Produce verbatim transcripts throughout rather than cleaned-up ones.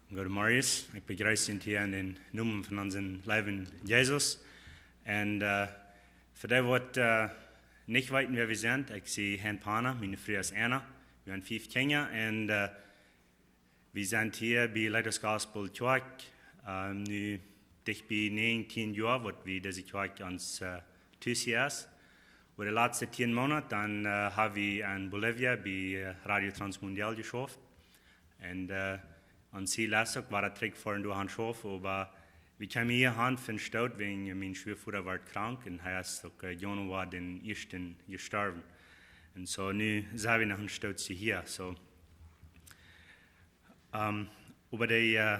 Goodemorjes. Ekj bejreess junt hia en dän Nomen von onsen leewen Jesus. Un, äh, fa dee waut, äh, nich weeten wäa wie sent, ekj sie Hein Pana, miene Fru es Anna. Wie haben fief Kjinja un, äh, wie sent hia bie Leaders Gospel Kjoakj, äh, nu dicht bie näajentieen Joa, waut wie dise Kjoakj ons, äh, Tus hia es. Fa de latste tieen Moonat, dan, äh, hab wie en Bolivia bie, äh, Radio Transmundial jeschauft. Un, äh, ons Ziel es uk, wada trigj foaren doa aun schaufen, oba wie kjeemen hia aun von Stoot, wäajen mien Schwiavoda wort krank un hee es uk, äh, Januar dän ieeschten jestorwen. Un soo nu sent wie noch een Stootje hia. Soo, ähm, oba de, äh,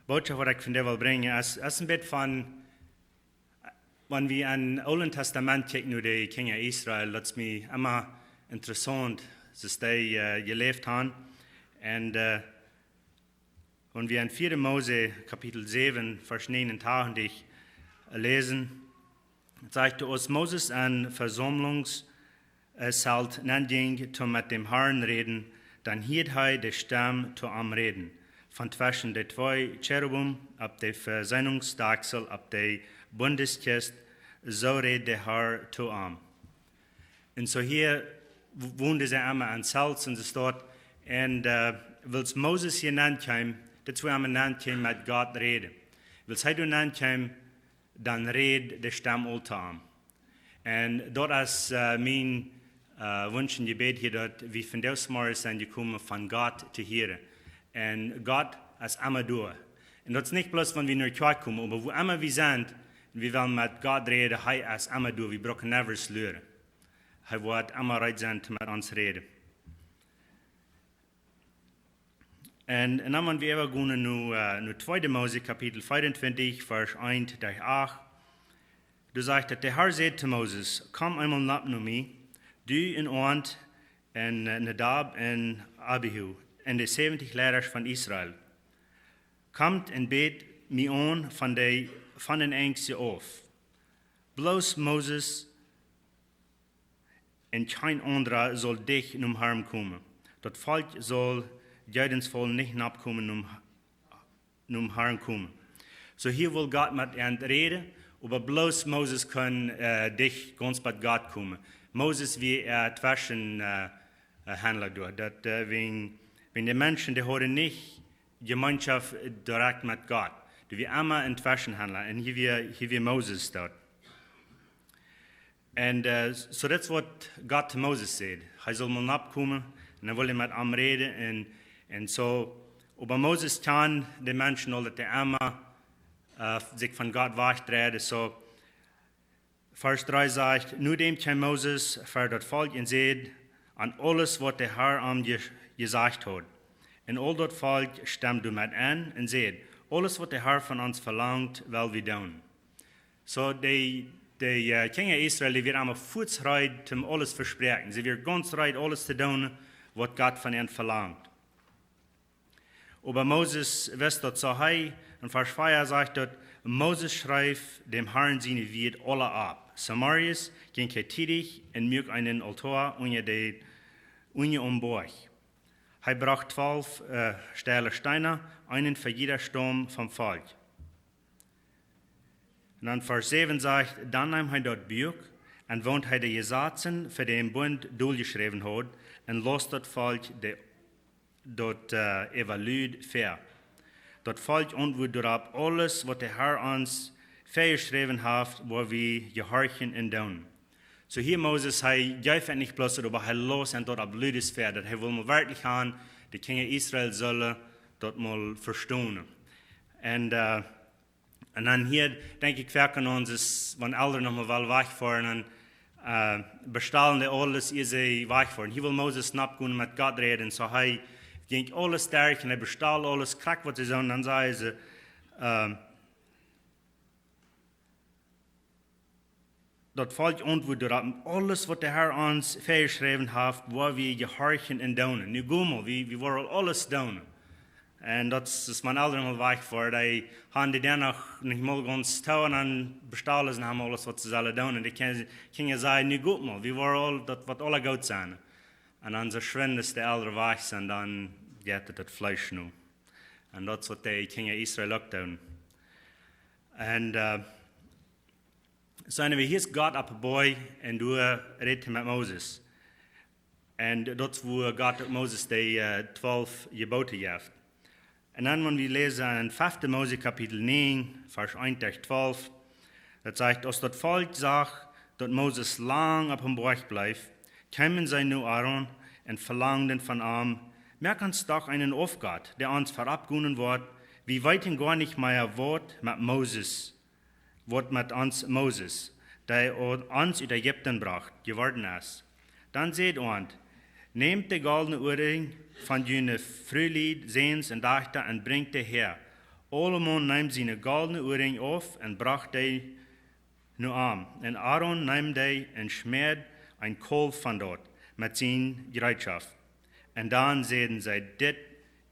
Bootschoft waut ekj vondoag well brinjen, es, es een bät von Wan wie em Oolen Tastament kjikjen no de Kjinja Israel, daut es mie emma interessaunt, woo see, äh, jeläft haben. Un, äh, wan wie en vieede Mose, Kapitel säwen, Varsch näajenuntachentich läsen, sajcht et: Aus Moses em Vesaumlungs-, äh, Zelt nenjinkj, toom met däm Harn räden, dan hieed hee de Stemm to am räden, von tweschen de twee Cherubim opp de Versöhnungsdakjsel opp de Bundeskjist, soo räd de Har to am. Un soo hia w-, wonden see emma em Zelt un see stonen, un, äh, wiels Moses hia nenkjeem, dit wia emma nenkjeem met Gott räden. Wiels hee doa nenkjeem, dan räd de Stemm aul to am. Un daut es, äh, mien, äh, Wunsch un Jebäd hia, daut wie vondoag zemorjes sent jekomen von Gott to hieren. Un Gott es emma doa. Un daut es nich bloos wan wie no de Kjoakj komen, oba wua emma wie sent, un wie wellen met Gott räden, hee es emma doa. Wie brucken niemols luren. Hee woat emma reed sennen to met ons räden. Un, un dan wan wie äwagonen no, äh, no tweede Mose, Kapitel vieeuntwintich, Varsch eent derch acht. Doa sajcht et: De Har säd to Moses: Komm eemol nopp no mie, du un Aaron un, äh, Nadab un Abihu un de säwentich Leida von Israel. Komt un bät mie aun von de, von dän Enjsten auf. Bloos Moses un kjeen aundra saul dicht nom Harn komen. Daut Volkj saul jedenfalls nich noppkomen nom, nom Harn komen. Soo hia wull Gott met an räden, oba bloos Moses kunn, äh, dicht gaunz bie Gott komen. Moses wia, äh, tweschen, äh, äh, Haundla doa. Daut, äh, wäajen, wäajen de Menschen, dee hauden nich Jemeenschoft, äh, direkt met Gott. Doa wia emma een Tweschenhaundla. Un hia wia, hia wia Moses doa. Un, äh, soo daut es waut Gott to Moses säd. Hee saul mol noppkomen un dan wull hee met am räden un, un soo. Oba Moses kjand de Menschen aul, daut dee emma, äh, sikj von Gott wajchdreiden. Soo, Varsch dree sajcht: Nodäm kjeem Moses ver daut Volkj un säd an aules waut de Har am je-, jesajcht haud. Un aul daut Volkj stemd doamet en un säd: Aules waut de Har von ons velangt, well wie doonen. Soo, de, de, äh, Kjinja Israel, dee wieren emma fuaz reed toom aules vespräakjen. See wieren gaunz reed, aules to doonen, waut Gott von an velangt. Oba Moses wist daut, soo hee, en Varsch vea sajcht daut: Moses schreef däm Harn siene Wieed aula opp. Zemorjes jinkj hee tiedich un muak eenen Aultoa unja de, unja aum Boajch. Hee brocht twalf, äh, steile Steena, eenen fa jieda Staum vom Volkj. Un dan Varsch säwen sajcht: Dan neem hee daut Buak, aun waut hee de Jesazen fa dän Bunt doljeschräwen haud, un läs daut Volkj de, daut, äh, äwa lud väa. Daut Volkj auntwuad doaropp: Aules waut de Har ons väajeschräwen haft, woa wie jehorchen un doonen. Soo hia Moses, hee jeef et nich bloos, oba hee läs an daut opp ludes väa, daut hee wull mol werkjlich han, de Kjinja Israel sullen daut mol vestonen. Un, äh, un dan hia denkj ekj foaken aun ons, wan Elren noch mol wellen wajchfoaren, dan, äh, bestalen dee aules, ea see wajchfoaren. Hia wull Moses noppkomen met Gott räden, soo hee jinkj aules derch un hee bestald aules, krakjt waut see sullen, dan säden see, äh, daut Volkj auntwuad doaropp: Aules waut de Har ons väajeschräwen haft, woa wie jehorchen un doonen. Nu go mol, wie, wie woaren aules doonen. Un daut es, aus mien Elren mol wajchfoaren, dee han dee dan noch nich mol gaunz too un dan bestalen see an aules waut see sellen doonen. Un de Kjin-, Kjinja säden: Nu go mol, wie woaren aul, daut woat aula goot sennen. Un dan soo schwind aus de Elren wajch sent, dan jeit et daut Fleesch no. Un daut es waut de Kjinja Israel uk doonen. Un, äh, soo, anyway, hia es Gott opp de Boaj un doa rät hee met Moses. Un daut es wua Gott uk Moses de, äh, twalf Jeboten jeft. Un dan, wan wie läsen en fefte Mose Kapitel näajen, Varsch eent derch twalf, daut sajcht: Aus daut Volkj sach, daut Moses lang opp dän Boaj bleef, kjeemen see no Aaron un velangden von am: Moak ons doch eenen Aufgott, dee ons verop gonen woat. Wie weeten goanich mea, waut met Moses, waut met ons Moses, dee o-, ons ut Ägipten brocht, jeworden es. Dan säd Aaron: Nämt de goldne Uarinj von june Frulied, Säns un Dajchta un brinjt dee häa. Aulemaun neem siene goldne Uarinj auf un brocht dee no am. Un Aaron neem dee un schmäad een Kaulf von daut met siene Jereetschoft. Un dan säden see: Dit,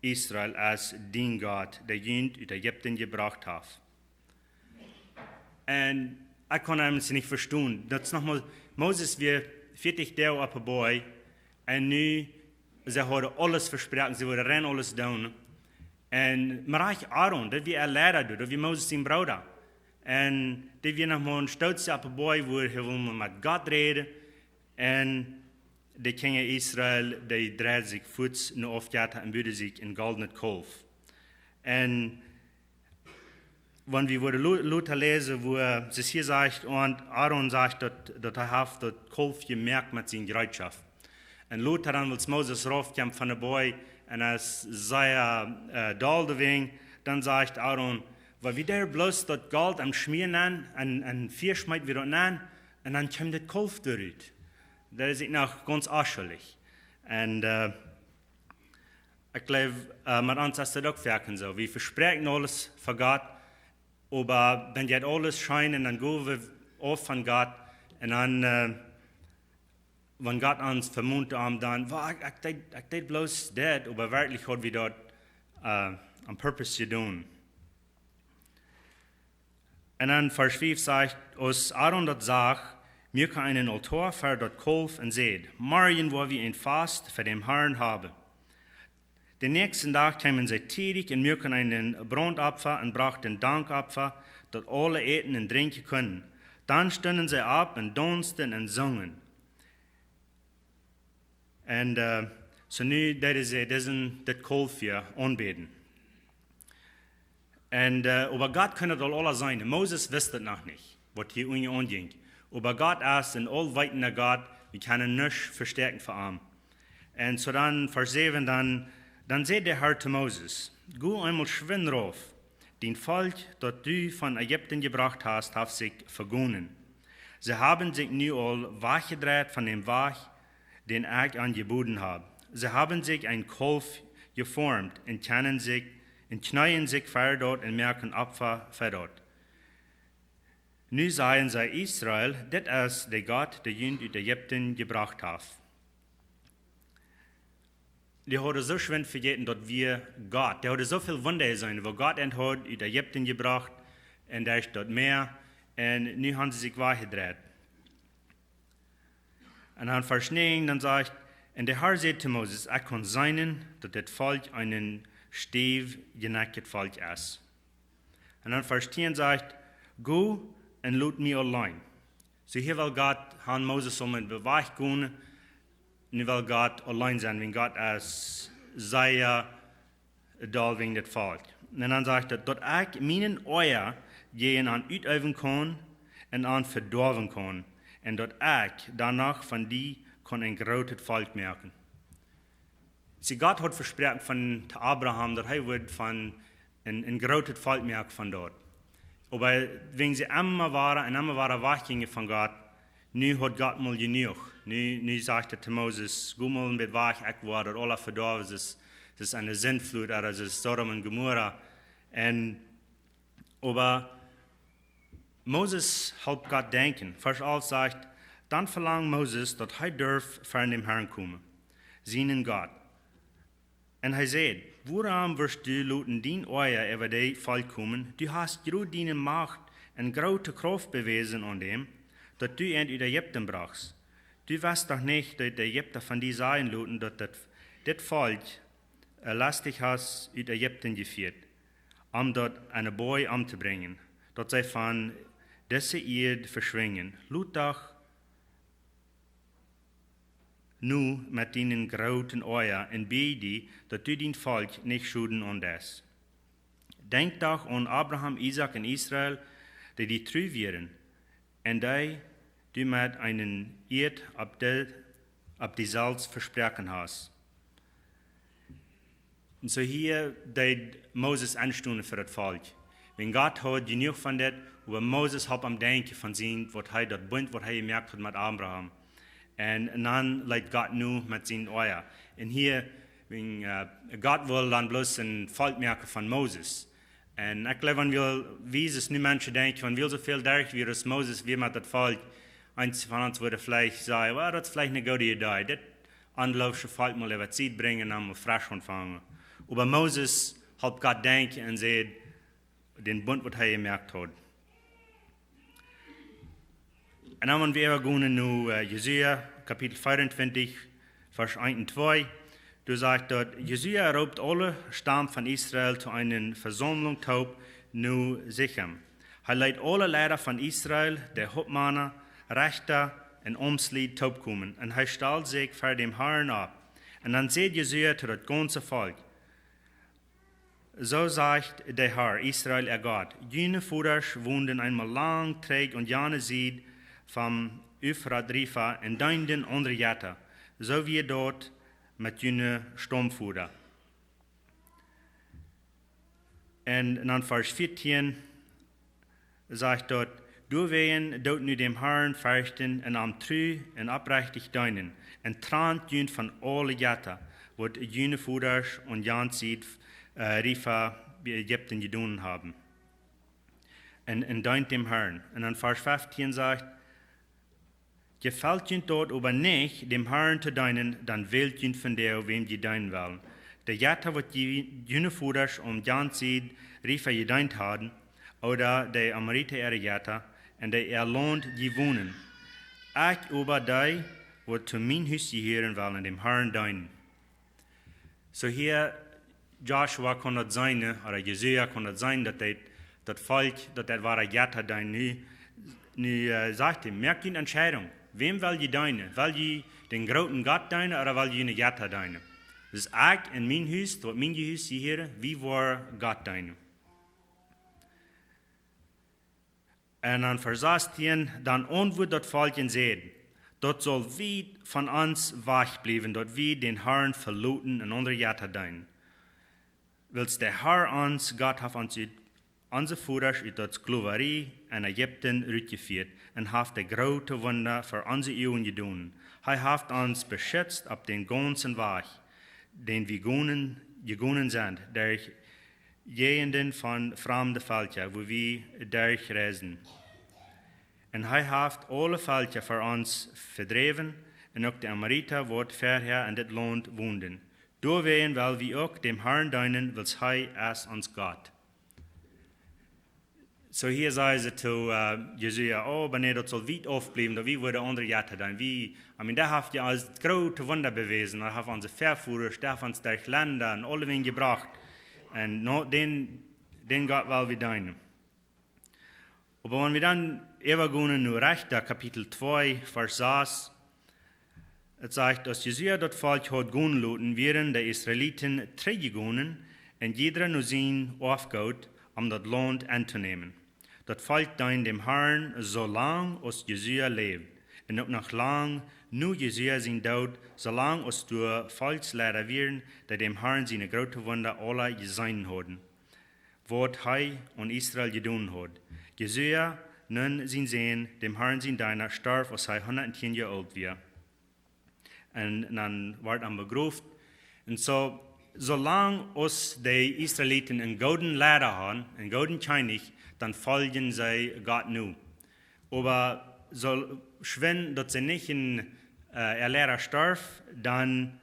Israel, es dien Gott, dee junt ut Ägipten jebrocht haft. Un ekj kaun daut nich vestonen. Daut es nochmol, Moses wia vieetich Doag opp dän Boaj. Un nu, see hauden aules vesproaken, see wudden rein aules doonen. Un mau Aaron, daut wia äa Leida, daut wia Moses sien Brooda. Un dee wia nochmol een Stootje opp dän Boaj, wua hee wull met Gott räden. Un de Kjinja Israel, dee dreiden sikj fuaz no Ägipten un buden sikj een goldnet Kaulf. Un wan wie wudden lo-, lota läsen, wua see hia sajcht, un Aaron sajcht, daut, daut hee haft daut Kaulf jemoakt met siene Jereetschoft. Un lota dan, aus Moses rauf kjeem von dän Boaj un es sea, äh, doll doawäajen, dan sajcht Aaron: Well wie doa bloos daut Golt aum schmieren un, un Fia schmeeten wie doa aun, un dan kjemt daut Kaulf doarut. Daut es noch gaunz onschuldich. Un, äh, ekj jleew, äh, met ons es daut uk foaken soo. Wie vespräakjen aules fa Gott, oba dan jeit aules scheen un dan go wie auf von Gott. Un dan, äh, wan Gott ons vemont, dan, dan, well, ekj, ekj deed, ekj deed bloos dit, oba werkjlich haud wie daut, äh, on purpose jedonen. Un dan Varsch fief sajcht: Aus Aaron daut sach, muak hee eenen Altoa fa daut Kaulf un säd: Morjen woa wie een Fast fa dän Harn haben. Dän näakjsten Dach kjeemen see tiedich un muaken eenen Brauntopfa un brochten Dankopfa, daut aule äten un drinkjen kunnen. Dan stunden see opp un daunsten un sungen. Un, äh, soo nu deeden see disen, dit Kaulf hia aunbäden. Un, äh, oba Gott kunn daut aul aules seenen. Moses wist daut noch nich, waut hia unjen aunjinkj. Oba Gott es een aulweetenda Gott, wie kjennen nuscht vestäakjen fa am. Un soo dan, Varsch säwen, dan, dan säd de Har to Moses: Go eemol schwind rauf, dien Volkj, daut du von Ägipten jebrocht hast, haft sikj vegonen. See haben sikj nu aul wajchjedreit von dän Wajch, dän ekj an jeboden hab. See haben sikj een Kaulf jeformt un kjneeen sikj, un kjneeen sikj ver daut un moaken Opfa ver daut. Nu sajen see: Israel, dit es de Gott, dee junt ut Ägipten jebrocht haft. Dee hauden soo schwind vejäten, daut wia Gott. Dee hauden soo väl Wunda jeseenen, woo Gott an haud ut Ägipten jebrocht un derch daut Mäa. Un nu haben see sikj wajchjedreit. Un dan Varsch näajen, dan sajcht: Un de Har säd to Moses: Ekj kaun seenen, daut dit Volkj een steef jenekjtet Volkj es. Un dan Varsch tieen sajcht: Go un lot mie auleen. Soo hia well Gott, haft Moses aul met wajch jegonen, nu well Gott auleen sennen, wiels Gott es sea doll wäajen dit Volkj. Un dan sajcht et: Daut ekj mienen Oaja jäajen an uteewen kaun un an vedoawen kaun, un daut ekj doano von die kaun een grootet Volkj moaken. See, Gott haud vesproaken von, to Abraham, daut hee wudd von een, een grootet Volkj moaken von doa. Oba wäajen see emma wieren un emma wieren wajchjinjen von Gott, nu haud Gott mol jenuach. Nu, nu sajcht et to Moses: Go mol een bät wajch, ekj woa daut aula vedoawen, soo aus, soo aus eene Sindflut, ooda soo aus Sodom un Gomorra. Un, oba Moses halpt Gott denkjen. Varsch alf sajcht: Dan velangd Moses, daut hee durf ver dän Harn komen, sienen Gott. Un hee säd: Wuarom woascht du loten dien Oaja äwa dit Volkj komen? Du hast derch diene Macht un groote Krauft bewäsen aun däm, daut du an ut Ägipten brochtst. Du wist doch nich, daut de Ägipta von die sajen loten, daut dit, dit Volkj äh, lastich hast ut Ägipten jefieet, om daut aun de Boaj omtobrinjen, daut see von dise Ieed veschwinjen. Lot doch nu met dienen grooten Oaja un bäd die, daut du dien Volkj nich schoden aundeist. Denkj doch aun Abraham, Isaak un Israel, dee die tru wieren, un dee du met eene Ieed opp de, opp die selfst vesproaken hast. Un soo hia deed Moses enstonen fa daut Volkj. Wan Gott haud jenuach von dit, oba Moses haud am denkjen von sien, waut hee, daut Bunt, waut hee jemoakt haud met Abraham. Un, un dan leet Gott nu met sien Oaja. Un hia, wan, äh, Gott wull dan bloos een Volkj moaken von Moses. Un ekj jleew, wan wie, wie es nu Menschen denkjen, wan wie soo väl derch wia aus Moses wia met daut Volkj, eenje von ons wudden veleicht sajen, well, daut es veleicht eene goode Idee. Dit onjeloofsche Volkj mol äwa de Sied brinjen un dan mol fresch aunfangen. Oba Moses haud Gott denkjen un säd, dän Bunt, waut hee jemoakt haud. Un dan, wan wie äwa gonen no, äh, Josua, Kapitel vieruntwintich, Varsch eent un twee, doa sajcht daut, Josua roopt aule Stam von Israel to eene Vesaumlunk toop no Sichem. Hee leet aule Leida von Israel, de Hauptmana, Rechta un Aumtslied toopkomen, un hee stald sikj ver däm Harn opp. Un dan säd Josua to daut gaunze Volkj: Soo sajcht de Har, Israel äa Gott: June Vodasch wonden eemol lang trigj aun jane Sied vom Eufrat Riefa un deenden aundre Jetta, soo wia daut met june Staumvodasch. Un dan Varsch vieetieen sajcht daut: Doawäajen doot nu däm Harn ferchten un am tru un oprechtich deenen, un trant junt von aule Jetta, waut june Vodasch aun jane Sied, äh, Riefa bie Ägipten jedonen haben. Un, un deent däm Harn. Un dan Varsch feftieen sajcht: Jefelt junt daut oba nich, däm Harn to deenen, dan wält junt von dee, wäm jie deenen wellen. De Jetta, waut jie, june Vodasch aun jane Sied Riefa jedeent hauden, ooda de Amorita äare Jetta, un dee äa Launt jie wonen. Ekj oba dee, waut to mien Hus jehieren, wellen däm Harn deenen. Soo hia, Josua kunn daut seenen, ooda Josua kunn daut seenen, daut dee, daut Volkj, daut dee wada Jetta deenen. Nu, nu, äh, sajcht hee: Moakt june Entscheidunk. Wäm well jie deenen? Well jie dän grooten Gott deenen ooda well jie ne Jetta deenen? Daut es ekj un mien Hus, daut mien Hus hia, wie woaren Gott deenen. Un dan Varsch sastieen: Dan auntwuad daut Volkj un säd: Daut saul wiet von ons wajch bliewen, daut wie dän Harn veloten un aundre Jetta deenen. Wiels de Har, ons Gott, haft ons ut, onse Vodasch ut de Sklowarie en Ägipten rutjefieet un haft de groote Wunda ver onse Uagen jedonen. Hee haft ons beschitzt opp dän gaunzen Wajch, dän wie gonen, jegonen sent, derch Jäajenden von framde Velkja, wua wie derchreisden. Un hee haft aule Velkja ver ons vedräwen, un uk de Amorita, waut verhäa en dit Launt wonden. Doawäajen well wie uk däm Harn deenen, wiels hee es ons Gott. Soo hia säden see to, äh, Josua: Oh, oba nä, daut saul wiet aufbliewen, daut wie woaren aundre Jetta deenen. Wie, I mean, dee haft je aul groote Wunda bewäsen, dee haft onse Väavodasch, dee haft ons derch Lenda un aulewäajen jebrocht. Un no, dän, dän Gott well wie deenen. Oba wan wie dan äwagonen no Rechta, Kapitel twee, Varsch sas, et sajcht: Aus Josua daut Volkj haud gonen loten, wieren de Israeliten trigjjegonen, un jiedra no sien Oafgoot, om daut Launt entonämen. Daut Volkj deend däm Harn soo lang aus Josua läwd, un uk noch lang no Josua sien Doot, soo lang aus doa Volkjsleida wieren, dee däm Harn siene groote Wunda aula jeseenen hauden, waut hee aun Israel jedonen haud. Josua, Nun sien Sän, däm Harn sien Deena, storf, aus hee hundat tieen Joa oolt wia. Un dan wort hee begroft. Un soo, soo lang aus de Israeliten eenen gooden Leida hauden, eenen gooden Kjennich, dan foljden see Gott no. Oba soo schwind daut see nich een, äh, äa Leida storf, dan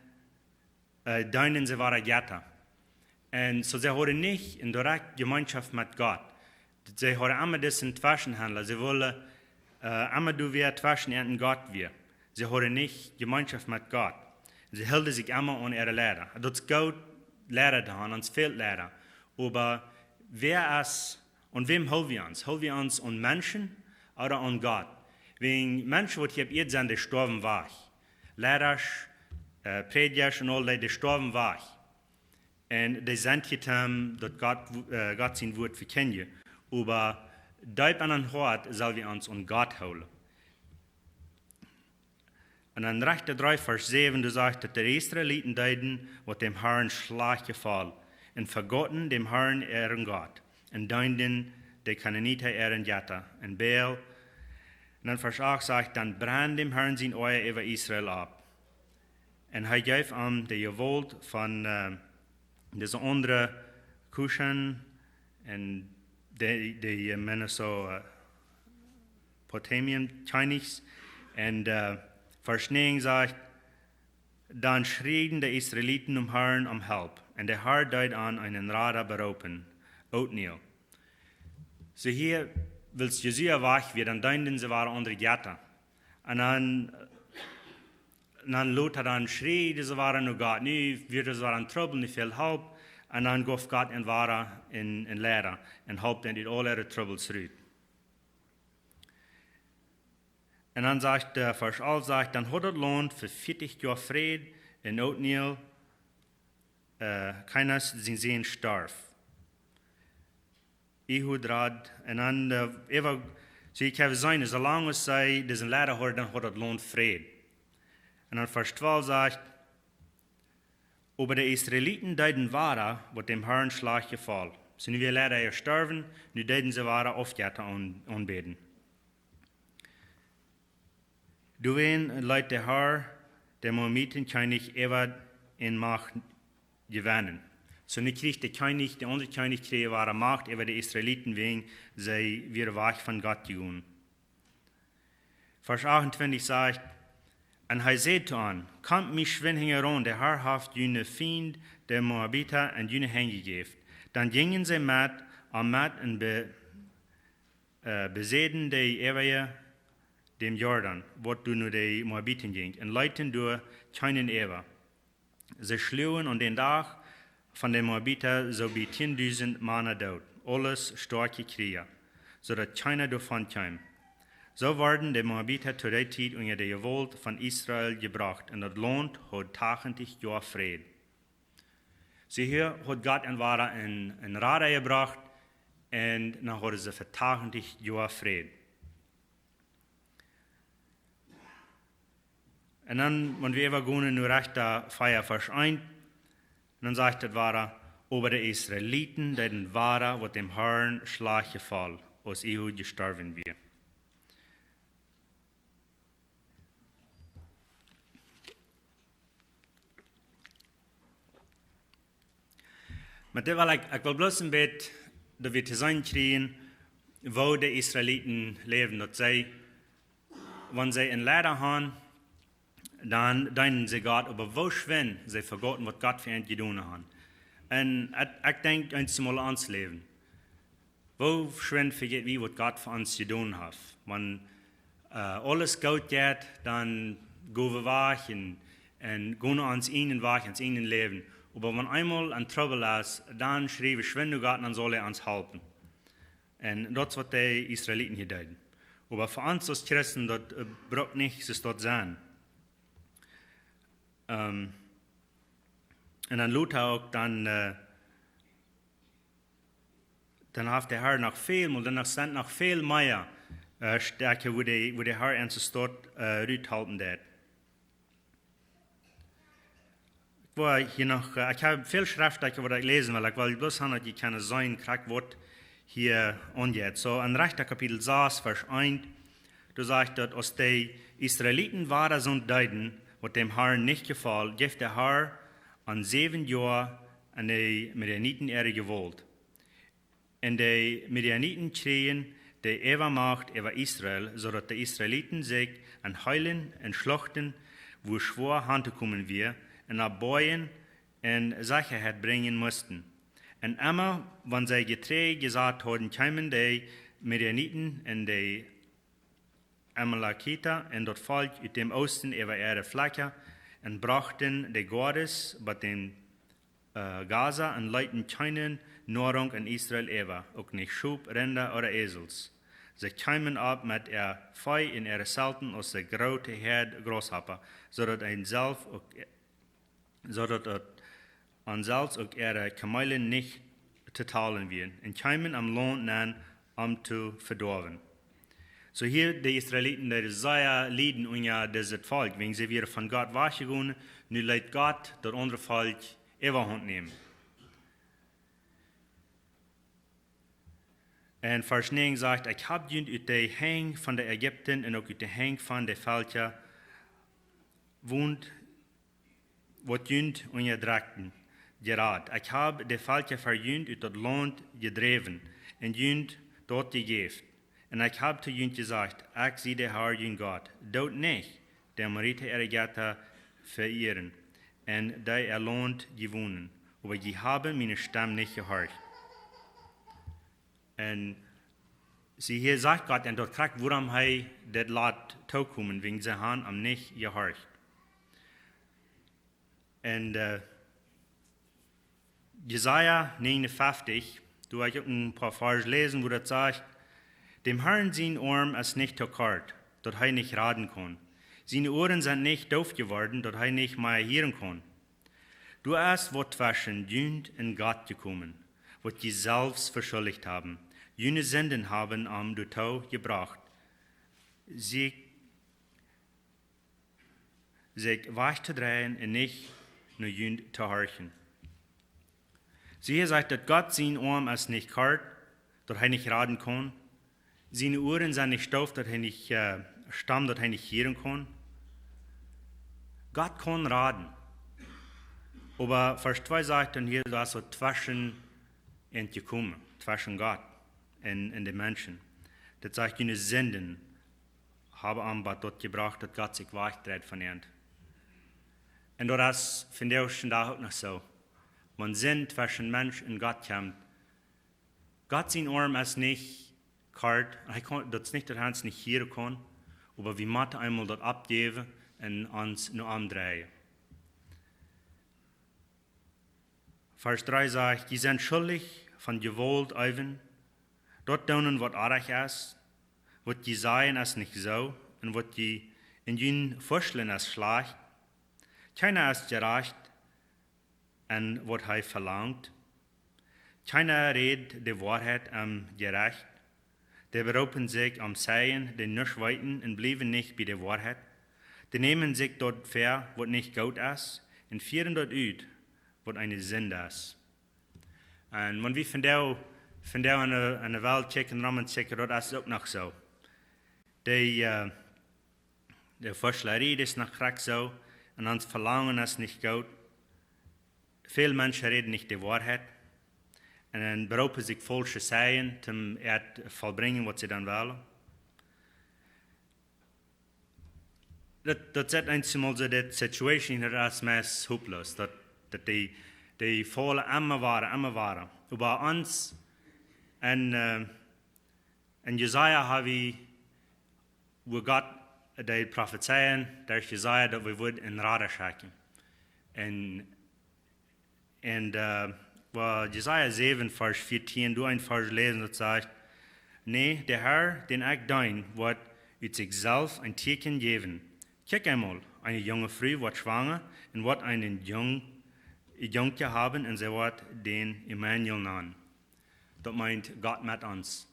äh, deenden see wada Jetta. Un soo, see hauden nich eene direkte Jemeenschoft met Gott. See hauden emma disen Tweschenhaundla. See wullen, äh, emma doa wia tweschen an un Gott wia. See hauden nich Jemeenschoft met Gott. See hilden sikj emma aun äare Leida. Daut es goot, Liera to haben, ons fält Liera. Oba wäa es, aun wäm hoolen wie ons? Hoolen wie ons aun Menschen ooda aun Gott? Wäajen Menschen, waut hia opp Ieed sent, dee stoawen wajch. Liera, äh, Prädja un aul dee, dee stoawen wajch. Un dee sent jekomen, daut Gott, äh, Gott sien Wuat vekjindjen. Oba deep aun ons Hoat sell wie ons aun Gott hoolen. Un en Rechta dree, Varsch säwen, doa sajcht, daut de Israeliten deeden, waut däm Harn schlajcht jefoll, un vegauten däm Harn äaren Gott, un deenden de Kanaanita äare Jetta, un Baal. Un en Varsch acht sajcht, dan brand däm Harn sien Oaja äwa Israel opp. Un hee jeef an de Jewault von, äh, dise aundre Kuschen un de, de, äh, Mesopotamien Kjennichs. Un, äh, Varsch näajen sajcht, dan schrieden de Israeliten däm Harn om Help, un de Har deed an eenen Rada beroopen, Otniel. Soo hia, wiels Josua wajch wia, dan deenden see wada aundre Jetta. Un dan, un dan lota dan schrieden see wada no Gott. Nu wia see wada en Trubbel, nich väl Help. Un dan jeef Gott an wada en, en Leida un holp an ut aul äare Trubbels rut. Un dan sajcht, äh, Varsch alf sajcht, dan haud daut Launt fa vieetich Joa Fräd un Otniel, äh, Kenas sien Sän storf. Ehud rad, un dan, äh, äwa, soo ekj hab jeseenen, soo lang aus see disen Leida hauden, dan haud daut Launt Fräd. Un dan Varsch twalf sajcht, oba de Israeliten deeden wada, waut däm Harn schlajcht jefoll. Soo nu wia Leida jestorwen, nu deeden see wada Aufjetta aun-, aunbäden. Doawäajen leet de Har de Moabiten Kjennich äwa an Macht jewennen. Soo nu kjrieech de Kjennich, de aundre Kjennich kjrieech wada Macht äwa de Israeliten, wäajen see wieren wajch von Gott jegonen. Varsch achtuntwintich sajcht, un hee säd to an, komt mie schwind hinjaraun, de Har haft june Fiend, de Moabita, en june Henj jejäft. Dan jinjen see met, am met un be-, äh, besäden de Äwaje däm Jordan, waut doa no de Moabiten jinkj, un leeten doa kjeenen äwa. See schluagen aun dän Dach von de Moabita soo bie tiendusent Mana doot, aules stoakje Kjrieja, soo daut kjeena doavon kjeem. Soo worden de Moabita to dee Tiet unja de Jewault von Israel jebrocht, un daut Launt haud tachentich Joa Fräd. See hia haud Gott an wada en, en Rada jebrocht, un dan hauden see fa tachentich Joa Fräd. Un dan, wan wie äwagonen no Rechta vea Varsch eent, dan sajcht daut wada, oba de Israeliten deeden wada, waut däm Harn schlajcht jefoll, aus Ehud jestorwen wia. Met dit well ekj, ekj well bloos een bät daut wie to seenen kjrieen, woo de Israeliten läwden, daut see, wan see en Leida hauden, dan deenden see Gott, oba woo schwind see vegauten, waut Gott fa an jedonen haud. Un ekj, ekj denkj eenjemol aun ons Läwen. Woo schwind vejät wie, waut Gott fa ons jedonen haft. Wan, äh, aules goot jeit, dan go wie wajch un, un go no ons eenen Wajch, ons eenen Läwen. Oba wan eemol een Trubbel es, dan schrie wie schwind no Gott, dan saul hee ons halpen. Un daut es, waut de Israeliten hia deeden. Oba fa ons aus Christen, daut, äh, brukt nich soo to sennen. Ähm, un dan lota uk dan, äh, dan haft de Har noch väl mol, dan noch sent noch väl mea, äh, Stäakje, woo de, woo de Har ons soo, äh, ruthalpen deed. Ekj well hia noch, äh, ekj hab väl Schreft, waut ekj läsen well. Ekj well bloos haben, daut jie kjennen seenen, krakjt waut hia aunjeit. Soo, en Rechta Kapitel sas, Varsch eent, doa sajcht daut, aus de Israeliten wada soont deeden, waut däm Harn nich jefoll, jeef de Har an säwen Joa aun de Midianiten äare Jewault. Un de Midianiten kjrieejen de Äwamacht äwa Israel, soo daut de Israeliten sikj aun Heelen un Schluchten, wua schwoa hantokomen wia, un opp Boajen en Sechaheit brinjen musten. Un emma, wan see Jeträajd jesat hauden, kjeemen de Midianiten un de Amalekita un daut Volkj ut däm Oosten äwa äare Flakja un brochten de Goades bot dän, äh, Gaza un leeten kjeene Noarunk en Israel äwa, uk nich Schop, Rinda ooda Esels. See kjeemen opp met äa Vee un äare Zelten aus eene groote Häad Graushoppa, soo daut an selfst uk, soo daut an selfst uk äare Kameelen nich to talen wieren, un kjeemen em Launt nenn, om to vedoawen. Soo hia de Israeliten, dee sea lieden unja dit Volkj, wäajen see wieren von Gott wajchjegonen, nu leet Gott daut aundre Volkj Äwahaunt nämen. Un Varsch näajen sajcht: "Ekj hab junt ut de Henj von de Ägipta un uk ut de Henj von de Velkja, waut, waut junt unjadrekjten, jerat. Ekj hab de Velkja ver junt ut daut Launt jedräwen un junt daut jejäft. Un ekj hab to junt jesajcht: Ekj sie de Herr, jun Gott. Doot nich de Amorita äare Jetta veieren, un dee äa Launt jewonen. Oba jie haben miene Stemm nich jehorcht." Un see, hia sajcht Gott, un daut krakjt wuarom hee dit lat tookomen, wäajen see han am nich jehorcht. Un, äh, Jesaja negenunfünfzig, doa well ekj uk een poa Varsch läsen, wua daut sajcht: "Dem Herrn sien Oarm es nich to kort, daut hee nich raden kaun. Siene Uaren sent nich doof jeworden, daut hee nich mea hieren kaun. Doa es waut tweschen junt un Gott jekomen, waut jie selfst veschuldicht haben. June Sinden haben am doatoo jebrocht, sikj, sikj wajchtodreien un nich no junt to horchen." See, hia sajcht daut Gott sien Oarm es nich kort, daut hee nich raden kaun. Siene Uaren sent nich doof, daut hee nich, äh, stumm, daut hee nich hieren kaun. Gott kaun raden. Oba Varsch twee sajcht dan hia, daut es waut tweschen an jekomen, tweschen Gott un, un de Menschen. Daut sajcht, june Sinden haben am bat daut jebrocht, daut Gott sikj wajchdreit von an. Un daut es vondoag dän Dach uk noch soo. Wan Sind tweschen Mensch un Gott kjemt, Gott sien Oarm es nich kort, hee kaun, daut es nich daut hee ons nich hieren kaun, oba wie motten eemol daut oppjäwen un ons no am dreien. Varsch dree sajcht: "Jie sent schuldich von Jewault äwen, daut doonen waut oajch es, waut jie sajen es nich soo, un waut jie en jun Forschlen es schlajcht. Kjeena es jerajcht en waut hee velangt. Kjeena rät de Woarheit em Jerecht. Dee beroopen sikj opp Zeijen, dee nuscht weeten, un bliewen nich bie de Woarheit. Dee nämen sikj daut väa, waut nich goot es, un fieren daut ut, waut eene Sind es." Un wan wie vondoag, vondoag aun de, aun de Welt kjikjen, rom un kjikjen, daut es uk noch soo. Dee, äh, de Forschlerie es noch krakjt soo, un ons Velangen es nich goot. Väl Menschen räden nich de Woarheit. Un dan beroopen sikj faulsche Zeijen, om daut to vollbrinjen, waut see dan wellen. Daut, daut sett eent mol soo, daut Situation hia es meist hopelooss. Daut, daut dee, dee faulen emma wieda, emma wieda. Oba ons, un, äh, en Jesaja ha wie, wua Gott deed profezeien, derch Jesaja, daut wie wudden eenen Rada schekjen. Un, un, äh, wua Jesaja säwen, Varsch vieetieen, doa een Varsch läsen, daut sajcht: "Nä, de Herr, dän ekj deen, woat ut sikj selfst een Tieekjen jäwen. Kjikj eemol, eene junge Fru woat schwanga un woat eenen Jung, Jungkje haben, un see woat dän Immanuel nanen." Daut meent Gott met ons.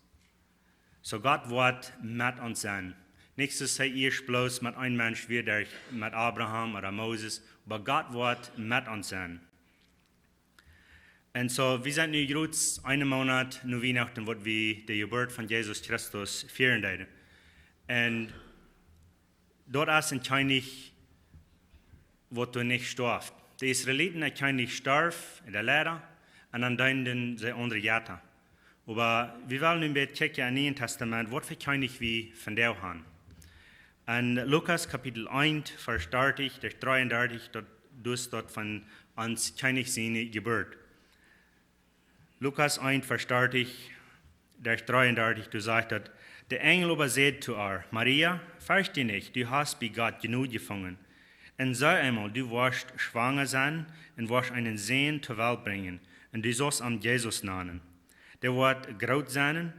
Soo Gott woat met ons sennen. Nich soo aus hee ieescht bloos met een Mensch wia, derch, met Abraham ooda Moses, oba Gott woat met ons sennen. Un soo, wie sent nu jrods eenen Moonat no Wienachten, waut wie de Jeburt von Jesus Christus fieren deeden. Un daut es een Kjennich, waut doa nich storf. De Israeliten, een Kjennich storf, de Leida, un dan deenden see aundre Jetta. Oba wie wellen nu een bät kjikjen em Nieen Tastament, waut fa Kjennich wie vondoag han. En Lukas Kapitel eent, Varsch dartich bat dreeundartich, daut, daut es daut von ons Kjennich siene Jeburt. Lukas eent, Varsch dartich bat dreeundartich, doa sajcht daut: "De Enjel oba säd to ar: Maria, fercht die nich, du hast bie Gott Jnod jefungen. Un see eemol, du woascht schwanga sennen un woascht eenen Sän to Welt brinjen, un du saust am Jesus nanen. Dee woat groot sennen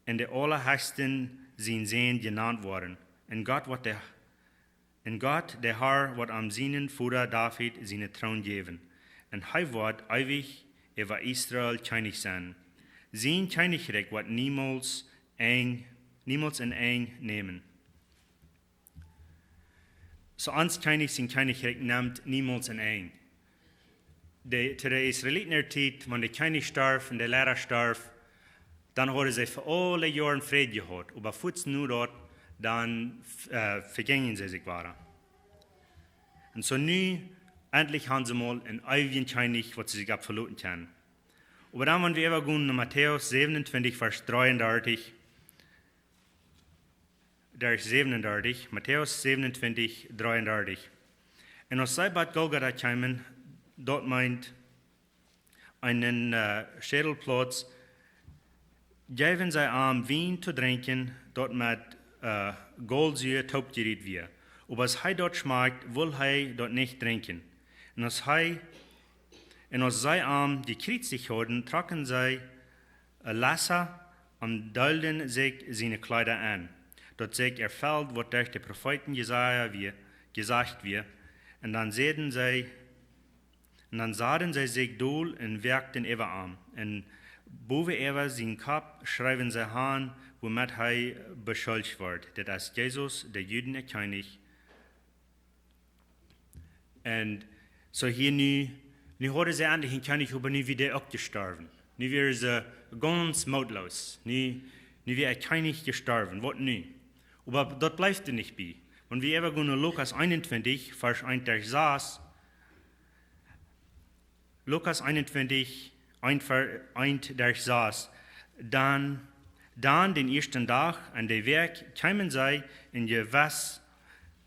un de Aulahechsta sien Sän jenant woaren. Un Gott woat de, un Gott, de Herr, woat am sienen Voda David sienen Troon jäwen. Un hee woat eewich äwa Israel Kjennich sennen. Sien Kjennichrikj woat niemols Enj, niemols een Enj nämen. Soo ons Kjennich sien Kjennichrikj nemt niemols een Enj. De, to de Israeliten äare Tiet, wan de Kjennich storf un de Leida storf, dan hauden see fa aule Joaren Fräd jehaut. Oba fuaz no daut, dan, äh, vejinjen see sikj wada. Un soo nu, entlich haben see mol een eewjen Kjennich, waut see sikj opp veloten kjennen. Oba dan, wan wie äwagonen no Matäus säwenuntwintich, Varsch dreeundartich, Varsch säwenuntwintich, Matäus säwenuntwintich, dreeundartich. Un aus see bie Golgota kjeemen, daut meent eenen, äh, Schädelplauz, jeewen see am Wien to drinkjen, daut met, äh, Golsua toopjerieet wia. Oba aus hee daut schmakjt, wull hee daut nich drinkjen. Un aus hee, un aus see am jekjriezicht hauden, trocken see, äh, Lassa un deelden sikj siene Kjleeda en, daut sikj erfelt, waut derch de Profeeten Jesaja wia, jesajcht wia. Un dan säden see, un dan saden see sikj dol un woakten äwa am. Un bowen äwa sienen Kopp schreewen see han, wuamet hee beschuldicht wort: Dit es Jesus, de Juden äa Kjennich. Un soo hia nu, nu hauden see entlich een Kjennich, oba nu wia dee uk jestorwen. Nu wieren see gaunz mootloos. Nu, nu wia äa Kjennich jestorwen. Waut nu? Oba daut blift doa nich bie. Wan wie äwagonen no Lukas eenuntwintich, Varsch eent derch sas, Lukas eenuntwintich, eent Ver-, eent derch sas. Dan, dan dän ieeschten Dach aun de Wäakj kjeemen see un jewess,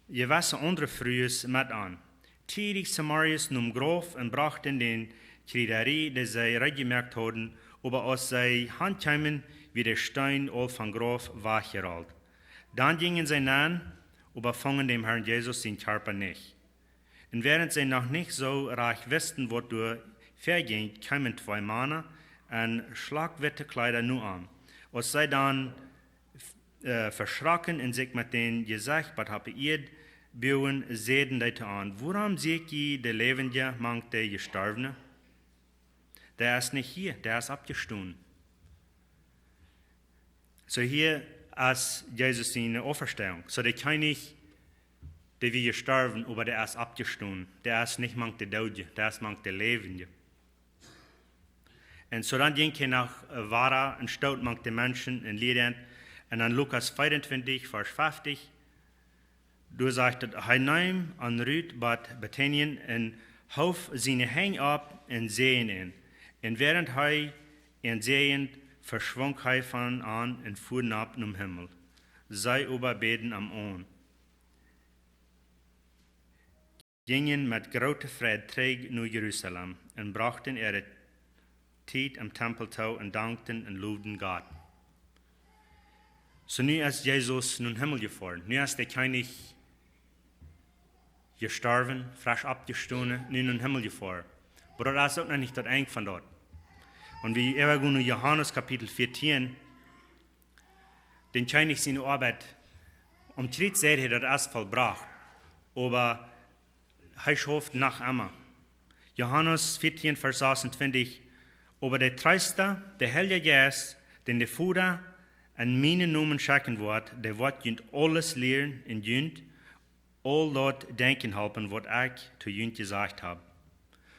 jewesse aundre Frues met an. Tiedich zemorjes nom Grauf un brochten dän Kjrieda, dän see reed jemoakt hauden, oba aus see han kjeemen, wia de Steen aul vom Grauf wajchjerolt. Dan jinjen see nenn, oba fungen dän Herrn Jesus sienen Kjarpa nich. Un wäarent see noch nich soo rajcht wisten, waut doa väajinkj, kjeemen twee Mana en schlakjwitte Kjleeda no am. Aus see dan, äh, veschrocken un sikj met daut Jesecht bat opp de Ieed buagen, säden dee to an: Wuarom sieekj jie dän Läwendjen mank de Jestorwne? Dee es nich hia, dee es oppjestonen. Soo hia es Jesus siene Auferstehung. Soo de Kjennich, dee wia jestorwen, oba dee es oppjestonen. Dee es nich mank de Doodje, dee es mank de Läwendje. Un soo dan jinkj hee no, äh, wada un stunt mank de Menschen un lieed an. Un dan Lukas vea un twintich, Varsch fiftich. Doa sajcht et: Hee neem an rut bat Betanien un hoof siene Henj opp un säajend an. Un wäarent hee an säajend, veschwunk hee von an un fua nopp nom Himmel. See oba bäden am aun, jinjen met groote Freid trigj no Jerusalem un brochten äare Tiet em Tempel too un dankten un lowden Gott. Soo nu es Jesus nom Himmel jefoaren. Nu es de Kjennich jestorwen, fresch oppjestonen, nu nom Himmel jefoaren. Oba daut es uk noch nich daut Enj von daut. Wan wie äwagonen no Johanes Kapitel vieetieen, dän Kjennich siene Oabeit, aum Kjriez säd hee, daut es vollbrocht. Oba hee schauft noch emma. Johanes vieetieen, Varsch sasuntwintich: Oba de Treesta, de Heilja Jeist, dän de Voda en mienen Nomen schekjen woat, dee woat junt aules lieren un junt aul daut denkjen halpen, waut ekj to junt jesajcht hab.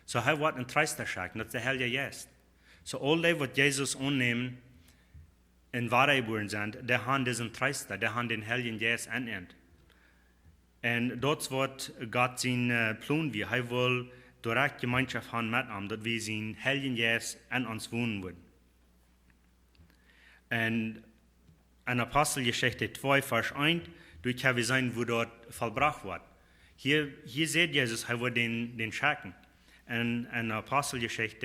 Soo hee woat een Treesta schekjen, daut es de Heilja Jeist. Soo aul dee, waut Jesus aunnämen un wadajebuaren sent, dee han disen Treesta, dee han dän Heiljen Jeist en an. Un daut es waut Gott sien, äh, Plon wia. Hee wull direkt Jemeenschoft han met am, daut wie sien Heiljen Jeist en ons wonen wudd. Un en Aposteljeschicht twee, Varsch eent, doa kjenn wie seenen, woo daut vollbrocht woat. Hia, hia sajcht Jesus, hee woat dän, dän schekjen. Un en Aposteljeschicht,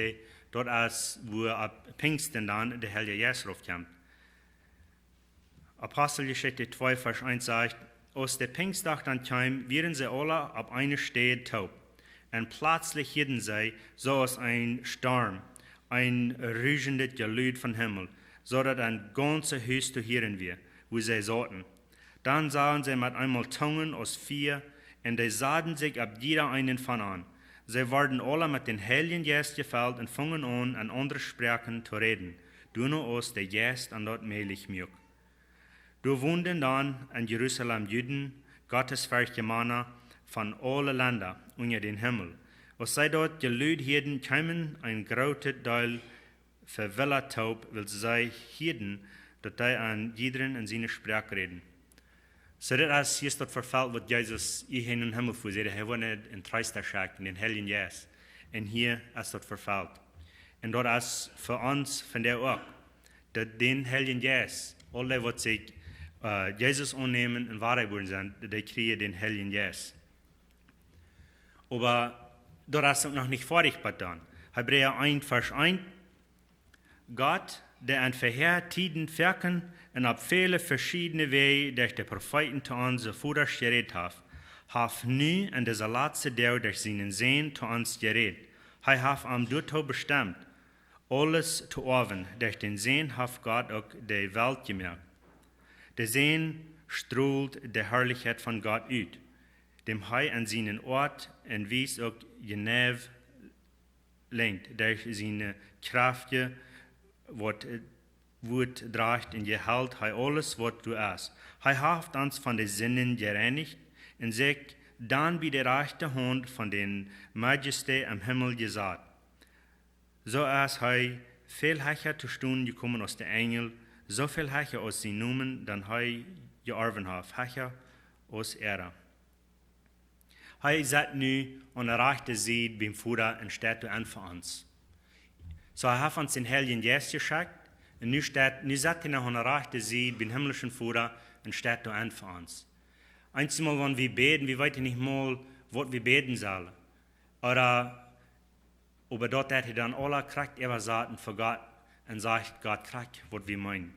daut es, woo opp Pinjsten dan de Heilja Jeist rauf kjemt. Aposteljeschicht twee, Varsch eent sajcht: Aus de Pinjstdach dan kjeem, wieren see aula opp eene Städ toop. Un pletslich hieeden see, soo aus een Storm, een ruschendet Jelud vom Himmel, soo daut een gaunzet Hus to hieren wia, wua see sauten. Dan sagen see met eemol Tungen aus Fia, un dee saden sikj opp jieda eenen von an. See worden aula met dän Heiljen Jeist jefelt un fungen aun, en aundre Sproaken to räden, doano aus de Jeist an daut mäajlich muak. Doa wonden dan en Jerusalem Juden, gottesferchtje Mana von aule Lenda unja dän Himmel. Aus see daut Jelud hieeden, kjeemen een grootet Deel vewillat toop, wiels see hieeden, daut dee aun jiedren en siene Sproak räden. Soo daut es, hia es daut Vefelt, waut Jesus hia en dän Himmel fua säd, hee woat een Treesta schekjen, dän Heiljen Jeist. Un hia es daut Vefelt. Un daut es fa ons vondoag uk. Daut dän Heiljen Jeist, aul dee waut sikj, äh, Jesus aunnämen un woa jeboren sent, dee kjrieen dän Heiljen Jeist. Oba daut es uk noch nich foadich bat dan. Hebräa eent, Varsch eent. Gott, dee en verhäa Tieden foaken un opp väle veschiedne Wäaj derch de Profeeten to onse Vodasch jerät haft, haft nu en dise latste Doag derch sienen Sän to ons jerät. Hee haft am doatoo bestemt, aules to oawen. Derch dän Sän haft Gott uk de Welt jemoakt. De Sän strolt de Harlichkjeit von Gott ut, däm hee en sienen Oat un Wies uk jeneiw lenjt, derch siene Kjraft, waut, äh, Wuat drajcht un jehelt hee aules, waut doa es. Hee haft ons von de Sinden jereinicht un sikj dan bie de rajchte Haunt von dän Majestat em Himmel jesat. Soo es hee väl hecha to stonen jekomen aus de Enjel, soo väl hecha aus sien Nomen, dän hee jeorwen haft, hecha aus äara. Hee sett nu aun de rajchte Sied biem Voda un steit doa enn fa ons. Soo, hee haft ons dän Heiljen Jeist jeschekjt, un nu steit, nu sett hee noch aun de rajchte Sied biem himmlischen Voda un steit doa enn fa ons. Eenjemol, wan wie bäden, wie weeten nich mol, waut wie bäden sellen. Ooda, oba daut deit hee dan aula krakjt äwasaten fa Gott un sajcht Gott krakjt, waut wie meenen.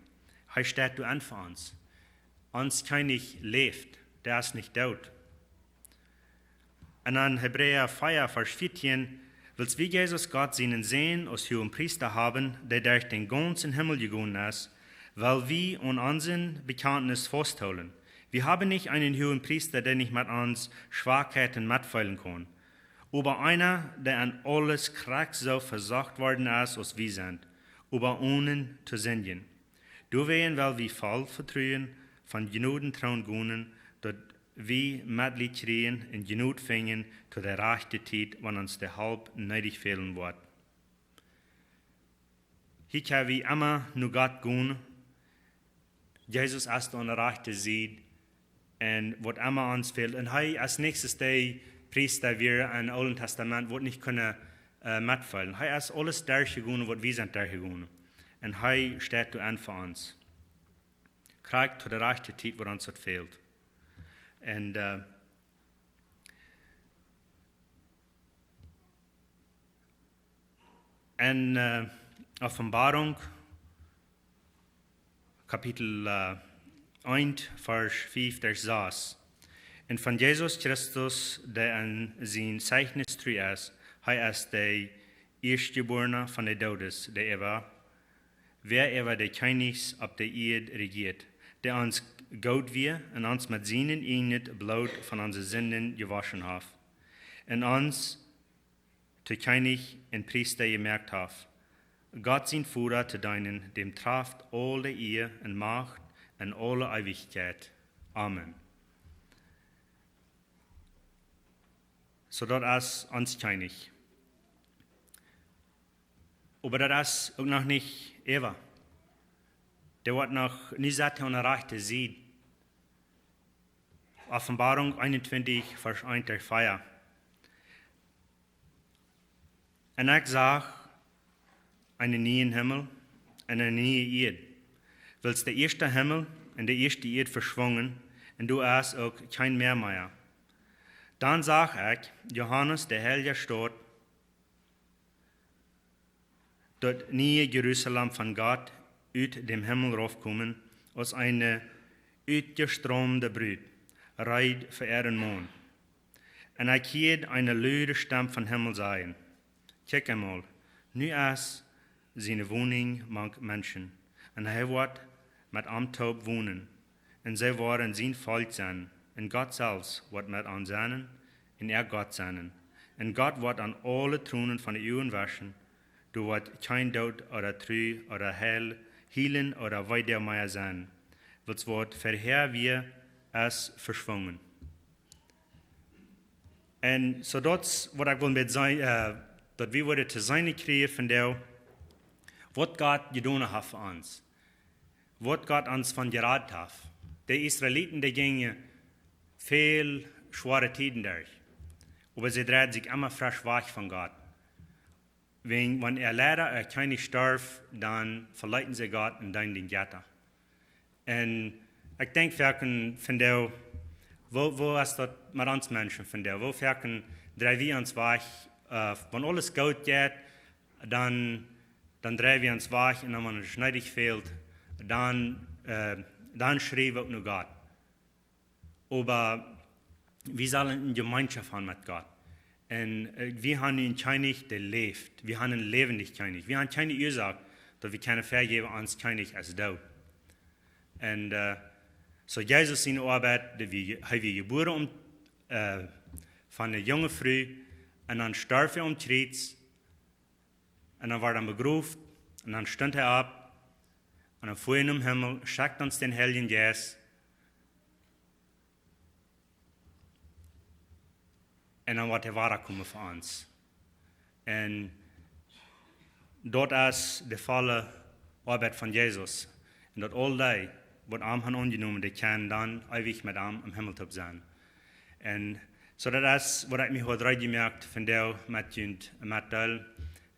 Hee steit doa enn fa ons. Ons Kjennich läft, dee es nich doot. Un dan Hebräa vea, Varsch vieetieen: Wiels wie Jesus Gott sienen Sän aus Huagen Priesta haben, dee derch dän gaunzen Himmel jegonen es, well wie aun onsen Bekjantnis fausthoolen. Wie haben nich eenen Huagen Priesta, dee nich met ons Schwakheiten metfeelen kaun, oba eena, dee enn aules krakjt soo vesocht worden es aus wie sent, oba onen to sindjen. Doawäajen well wie voll Vetruen vom Jnodentroon gonen, daut wie Metleet kjrieen un Jnod finjen to de rajchte Tiet, wan ons de Help needich fälen woat. Hia kjenn wie emma no Gott gonen. Jesus es aun de rajchte Sied. Un waut emma ons fält. Un hee es nich soo aus de Priesta wia em Oolen Tastament, waut nich kunn, äh, metfeelen. Hee es aules derchjegonen, waut wie sent derchjegonen. Un hee steit doa enn fa ons. Krakjt to de rajchte Tiet, waut ons daut fält. Un, äh, en, äh, Openboarunk, Kapitel, äh, eent, Varsch fief bat sass. Un von Jesus Christus, dee aun sien Zeichnis tru es, hee es de Ieeschtjebuarna von de Doodes, dee äwa, wäa äwa de Kjennichs opp de Ieed rejieet, dee ons goot wia un ons met sien ieejnet Bloot von onse Sinden jewoschen haft, un ons to Kjennich un Priesta jemoakt haft, Gott sien Voda to deenen, däm traft aul de Ea un Macht en aule Eewichkjeit. Amen. Soo daut es ons Kjennich. Oba daut es uk noch nich äwa. Dee woat noch nich sat aun de rajchte Sied. Openboarunk eenuntwintich, Varsch eent bat vea. Un ekj sach eenen nieen Himmel un eene niee Ieed, wiels de ieeschte Himmel un de ieeschte Ieed veschwungen, un doa es uk kjeen Mäa mea. Dan sach ekj, Johanes, de heilje Staut, daut niee Jerusalem von Gott ut däm Himmel raufkomen, aus eene utjestraumde Brut, reed fa äaren Maun. Un ekj hieed eene lude Stemm von Himmel sajen: Kjikj emol, nu es siene Woninj mank Menschen, un hee woat met an toop wonen, un see woaren sien Volkj sennen, un Gott selfst woat met an sennen, un äa Gott sennen. Un Gott woat an aule Tronen von de Uagen wischen, doa woat kjeen Doot ooda Tru ooda Heil, Hielen ooda Weedoag mea sennen, wiels waut verhäa wia, es veschwungen. Un soo daut es waut ekj well met sennen, äh, daut wie woaren to sennen kjrieen von dee, waut Gott jedonen haft fa ons. Waut Gott ons von jerat haft. De Israeliten, dee jinjen väl schwoare Tieden derch. Oba see dreiden sikj emma fresch wajch von Gott. Wan, wan äa Leida, äa Kjennich storf, dan veleeten see Gott un deenden Jetta. Un ekj denkj foaken von dee, woo, woo es daut met ons Menschen von dee? Woo foaken drei wie ons wajch, äh, wan aules goot jeit, dan, dan drei wie ons wajch un dan, wan et schneedich fält, dan, äh, dan schrie wie uk no Gott. Oba wie sellen eene Jemeenschoft haben met Gott. Un, äh, wie haben nu eenen Kjennich, dee läft. Wie haben eenen läwendjen Kjennich. Wie haben kjeene Uasoak, daut wie kjennen vejäwen, ons Kjennich es doot. Un, äh, soo Jesus siene Oabeit, dee wie, hee wia jebuaren om, äh, von eene junge Fru, un dan storf hee aum Kjriez, un dan wort hee begroft, un dan stunt hee opp, un dan fua hee nom Himmel, schekjt ons dän Heiljen Jeist, un dan woat hee wada komen fa ons. Un daut es de volle Oabeit von Jesus. Un daut aul dee, waut am haben aunjenomen, dee kjennen dan eewich met am em Himmel toop sennen. Un soo daut es waut ekj mie haud reed jemoakt von dee met junt mettodeelen.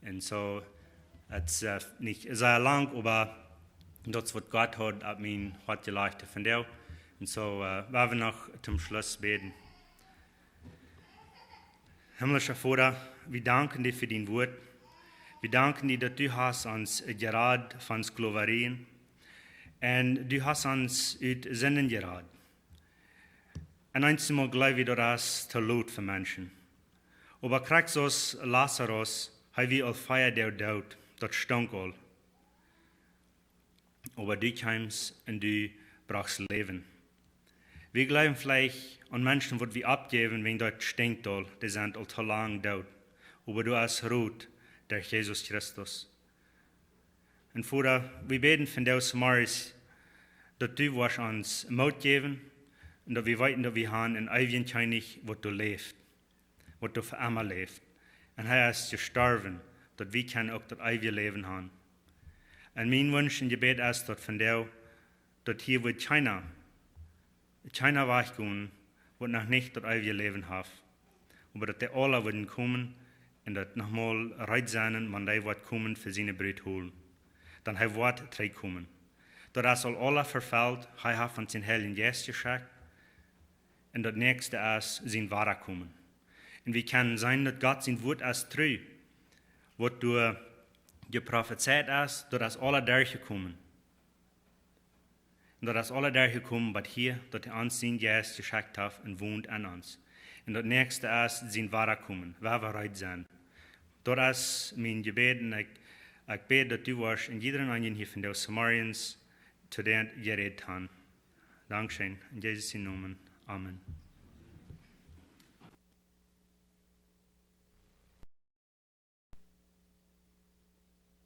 Un soo, et es, äh, nich sea lang, oba daut es waut Gott haud opp mien Hoat jelajcht von dee. Un soo, äh, woa wie noch toom Schluss bäden. Himmlischa Voda, wie danken die fa dien Wuat. Wie danken die, daut du hast ons jerat von Skloverien. Un du hast ons ut Sinden jerat. Un eenjemol jleew wie, daut es too lot fa Menschen. Oba krakjt soo aus Lazarus, hee wia aul vea Doag doot, daut stunk aul. Oba du kjeemst un du brochst Läwen. Wie jleewen veleicht aun Menschen, waut wie oppjäwen, wäajen daut stinkt aul, dee sent aul too lang doot. Oba du hast Rot derch Jesus Christus. Un Voda, wie bäden vondoag zemorjes, daut du woascht ons Moot jäwen un daut wie weeten, daut wie haben eenen eewjen Kjennich, waut doa läft, waut doa fa emma läft. Un hee es jestorwen, daut wie kjennen uk daut eewje Läwen haben. Un mien Wunsch un Jebäd es, daut vondoag, daut hia woat kjeena, kjeena wajchgonen, waut noch nich daut eewje Läwen haft. Oba daut dee aula wudden komen un daut nochmol reed sennen, wan hee woat komen fa siene Brut holen. Dan hee woat trigjkomen. Daut es aul aula erfelt, hee haft ons dän Heiljen Jeist jeschekjt. Un daut näakjste es sien Wadakomen. Un wie kjennen seenen, daut Gott sien Wuat es tru. Waut doa jeprofezeit es, daut es aula derchjekomen. Un daut es aula derchjekomen, waut hia, daut hee ons sienen Jeist jeschekjt haft un wont en ons. Un daut näakjste es sien Wadakomen, wua wie reed sennen. Daut es mien Jebäd un ekj, ekj bäd, daut du woascht en jiedren eenen hia vondoag zemorjes to dän jerät haben. Dankscheen. En Jesus sienen Nomen. Amen.